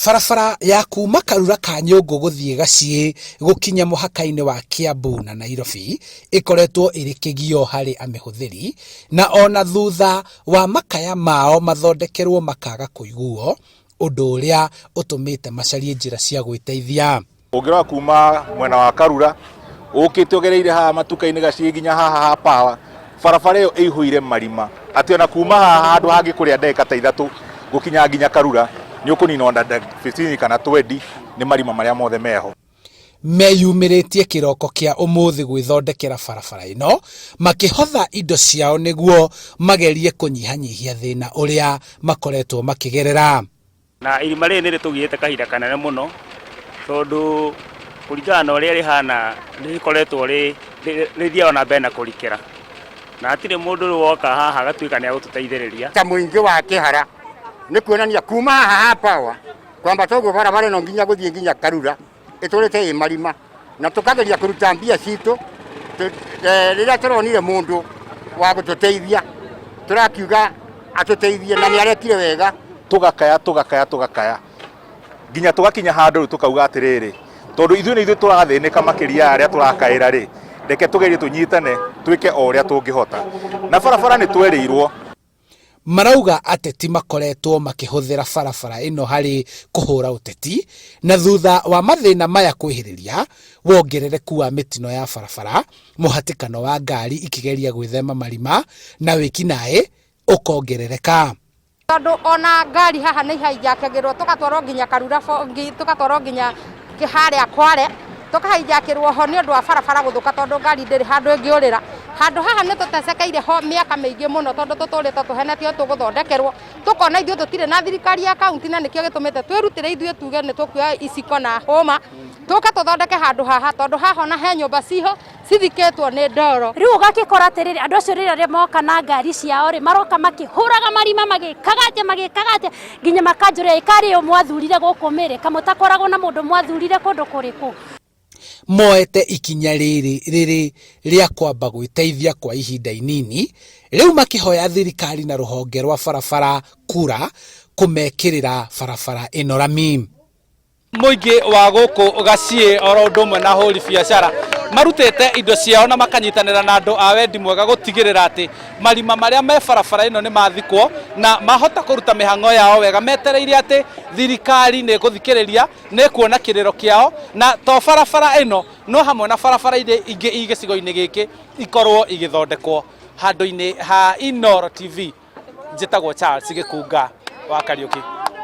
Barabara ya kuma Karura ka Nyũngũ gũthiĩ Gaciĩ gũkinya mũhaka-inĩ wa Kiambu na Nairobi ĩkoretwo ĩrĩ kĩgio harĩ amĩhũthĩri na ona thutha wa makaya mao mathondekerwo makaga kũiguo, ũndũ ũrĩa ũtũmĩte macarie njĩra cia gwĩteithia. Ũngĩrora kuma mwena wa Karura ũkĩte ũgereire haha matuka-inĩ Gaciĩ nginya haha ha Power, barabara ĩyo ĩihũire marima atĩ ona kuma haha handũ hangĩ kũrĩa ndagĩka ta 3 gũkinya nginya Karura nĩ ũkũnina ona ndagĩka 15 kana 20 nĩ marima marĩa mothe meho. Meyumĩrĩtie kĩroko kĩa ũmũthĩ gwĩthondekera barabara ĩno makĩhotha indo ciao nĩguo magerie kũnyihanyihia thĩna ũrĩa makoretwo makĩgerera. Na irima rĩrĩ nĩ rĩtũgiĩte kahinda kanene mũno tondũ kũringana na ũrĩa rĩhana nĩ rĩkoretwo rĩthiaga na mbere na kũrikĩra na hatirĩ mũndũ rĩu woka haha agatuĩka nĩ agũtũteithĩrĩria. Ta mũingĩ wa Kĩhara nĩ kuonania kuma haha ha Power kwambata ũguo barabara ĩno nginya gũthiĩ nginya Karura ĩtũrĩte ĩ marima na tũkageria kũruta mbia citũ rĩrĩa tũronire mũndũ wa gũtũteithia tũrakiuga atũteithie na nĩ arekire wega. Tũgakaya tũgakaya tũgakaya nginya tũgakinya handũ rĩu tũkauga atĩrĩrĩ, tondũ ithuĩ nĩ ithuĩ tũrathĩnĩka makĩria ya arĩa tũrakaĩra rĩ, reke tũgerie tũnyitane twĩke o ũrĩa tũngĩhota. Na barabara nĩ twerĩirwo. Marauga ateti makoretwo makĩhũthĩra barabara ĩno harĩ kũhũra ũteti na thutha wa mathĩna maya kwĩhĩrĩria, wongerereku wa mĩtino ya barabara, mũhatĩkano wa ngari ikĩgeria gwĩthema marima na wĩkinaĩ ũkongerereka. Tondũ ona ngari haha nĩ ihainjakagĩrwo tũgatwarwo nginya Karura, tũgatwarwo nginya harĩa Kware, tũkahainjakĩrwo ho nĩ ũndũ wa barabara gũthũka tondũ ngari ndĩrĩ handũ ĩngĩũrĩra. Handũ haha nĩ tũtecekeire ho mĩaka mĩingĩ mũno tondũ tũtũrĩte tũhenetio tũgũthondekerwo, tũkona ithuĩ tũtirĩ na thirikari ya kaunti na nĩkĩo gĩtũmĩte twĩrutĩre ithuĩ tuge nĩ tũkuoya iciko na hũma tũke tũthondeke handũ haha tondũ haha ona he nyũmba ciho cithikĩtwo nĩ ndoro. Rĩu ũgakĩkora atĩrĩrĩ, andũ acio rĩrĩa moka na ngari ciao rĩ, maroka makĩhũraga marima, magĩkaga atĩa, magĩkaga atĩa, nginya makanjũria ĩkarĩ ũ mwathurire gũkũ Mĩrĩ, kamũtakoragwo na mũndũ mwathurire kũndũ kũrĩkũ. Moete ikinya rĩrĩ rĩrĩ rĩa kwamba gwĩteithia kwa ihinda inini, rĩu makĩhoya thirikari na rũhonge rwa barabara KURA kũmekĩrĩra barabara ĩno rami. Mũingĩ wa gũkũ Gaciĩ oro ũndũ ũmwe na ahũri biacara marutĩte indo ciao na makanyitanĩra na andũ a wendi mwega gũtigĩrĩra atĩ marima marĩa me barabara ĩno nĩ mathikwo na mahota kũruta mĩhang'o yao wega, metereire atĩ thirikari nĩ ĩgũthikĩrĩria, nĩ ĩkuona kĩrĩro kĩao, na to barabara ĩno no hamwe na barabara iria ingĩ i gĩcigo-inĩ gĩkĩ ikorwo igĩthondekwo. Handũ-inĩ ha Inooro TV, njĩtagwo Charles Gĩkunga wa Kariũki.